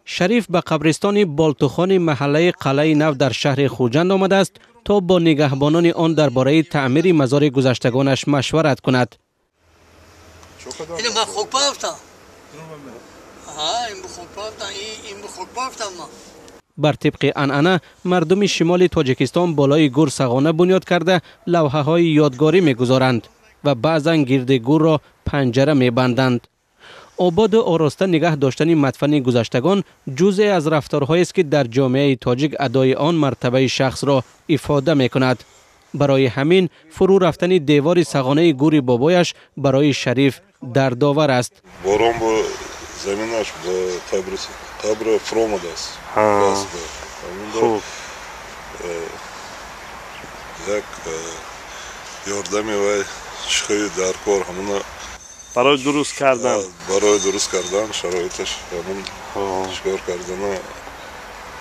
Шариф ба қабристони Болтухони маҳаллаи Қалъаи Нав дар шаҳри Хуҷанд омадааст, то бо нигаҳбонони он дар бораи таъмири мазори гузаштагонаш машварат кунад. Бар тибқи анъана мардуми шимоли Тоҷикистон болои гур сағона бунёд карда лавҳаҳои ёдгорӣ мегузоранд ва баъзан гирди гурро панҷара мебанданд. Ободу ороста нигаҳ доштани мадфани гузаштагон ҷузъе аз рафторҳоест, ки дар ҷомеаи тоҷик адои он мартабаи шахсро ифода мекунад. Барои ҳамин фурӯ рафтани девори сағонаи гури бобояш барои Шариф дардовар аст. Борон бо заминаш ба қабр фуромадааст. Як ёрдами вай чихои дар кор ҳамуна барои дуруст кардан, барои дуруст кардан шароиташ ҳамун чикор кардана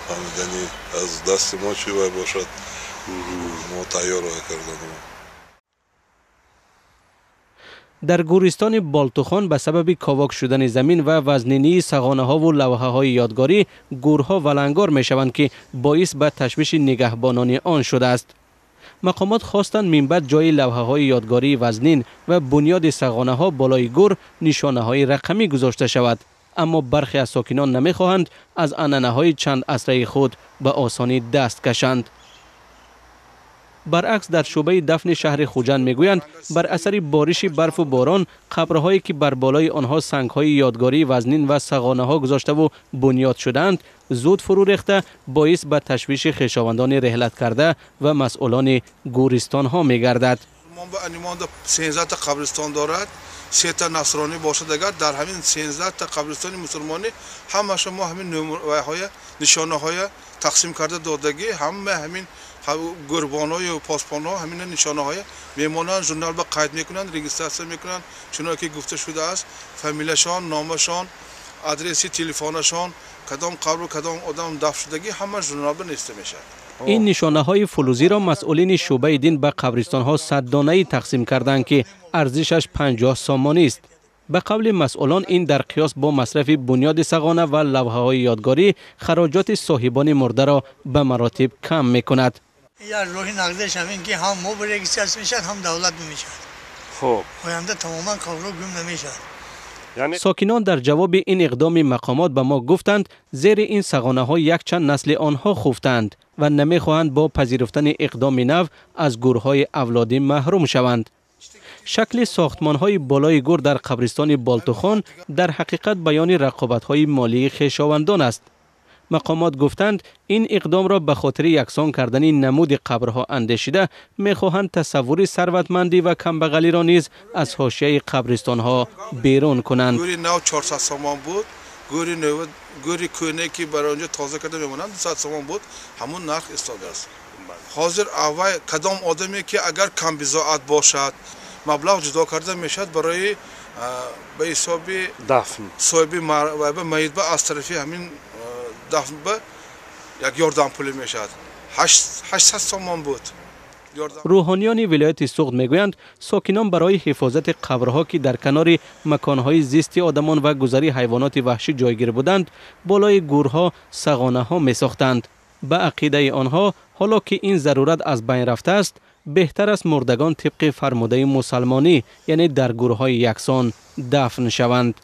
фаҳмидани аз дасти мо чӣ вай бошад, мо тайёр вай карданам. Дар гӯристони Болтухон ба сабаби ковок шудани замин ва вазнинии сағонаҳову лавҳаҳои ёдгорӣ гӯрҳо валангор мешаванд, ки боис ба ташвиши нигаҳбонони он шудааст. Мақомот хостанд минбаъд ҷои лавҳаҳои ёдгории вазнин ва бунёди сағонаҳо болои гӯр нишонаҳои рақамӣ гузошта шавад, аммо бархе аз сокинон намехоҳанд аз анъанаҳои чанд асраи худ ба осонӣ даст кашанд. Баръакс, дар шӯъбаи дафни шаҳри Хуҷанд мегӯянд, бар асари бориши барфу борон қабрҳое ки бар болои онҳо сангҳои ёдгории вазнин ва сағонаҳо гузоштаву бунёд шудаанд, зуд фурӯ рехта боис ба ташвиши хешовандони реҳлат карда ва масъулони гӯристонҳо мегардад. 13 қабристон дорад, 3 насронӣ бошад. Агар дар ҳамин 13 қабристони мусулмонӣ ҳамаша мо ҳамин нумерҳоя, нишонаҳоя тақсим карда додагӣ, ҳама ҳамин гурбонҳою посбонҳо ҳамин нишонаҳоя мемонанд, журнал ба қайд мекунанд, регистрация мекунанд. Чуноне ки гуфта шудааст, фамилияшон, номашон, адреси телефонашон, кадом қабру кадом одам дафн шудагӣ, ҳама журнал ба нависта мешавад. Ин нишонаҳои фулузиро масъулини шӯъбаи дин ба қабристонҳо 100 донаӣ тақсим карданд, ки арзишаш 50 сомонӣ аст. Ба қавли масъулон, ин дар қиёс бо масрафи бунёди сағона ва лавҳаҳои ёдгорӣ хароҷоти соҳибони мурдаро ба маротиб кам мекунад. Як роҳи нақдаш ҳамин ки ҳам мо регистрация мешавад, ҳам давлат мешавад. Хуб, оянда тамоман қабрҳо гум намешавад. Сокинон дар ҷавоби ин иқдоми мақомот ба мо гуфтанд, зери ин сағонаҳо якчанд насли онҳо хуфтаанд ва намехоҳанд бо пазируфтани иқдоми нав аз гурҳои авлодӣ маҳрум шаванд. Шакли сохтмонҳои болои гур дар қабристони Болтухон дар ҳақиқат баёни рақобатҳои молии хешовандон аст. Мақомот гуфтанд, ин иқдомро ба хотири яксон кардани намуди қабрҳо андешида мехоҳанд тасаввури сарватмандӣ ва камбағалиро низ аз ҳошияи қабристонҳо берун кунанд. Гӯри нав 400 сомон буд, гӯри кӯҳне ки барои онҷо тоза карда мемонанд 200 сомон буд, ҳамун нарх истодааст. Ҳозир аввал кадом одаме ки агар камбизоат бошад, маблағ ҷудо карда мешавад барои ба ҳисоби дафн, соҳиби майит ба аз тарафи ҳамин дафн ба як ёрдам пулӣ мешавад. 800 сомон буд. Рӯҳониёни вилояти Суғд мегӯянд, сокинон барои ҳифозати қабрҳо, ки дар канори маконҳои зисти одамон ва гузари ҳайвоноти ваҳшӣ ҷойгир буданд, болои гӯрҳо сағонаҳо месохтанд. Ба ақидаи онҳо, ҳоло ки ин зарурат аз байн рафтааст, беҳтар аст мурдагон тибқи фармудаи мусалмонӣ, яъне дар гурҳои яксон дафн шаванд.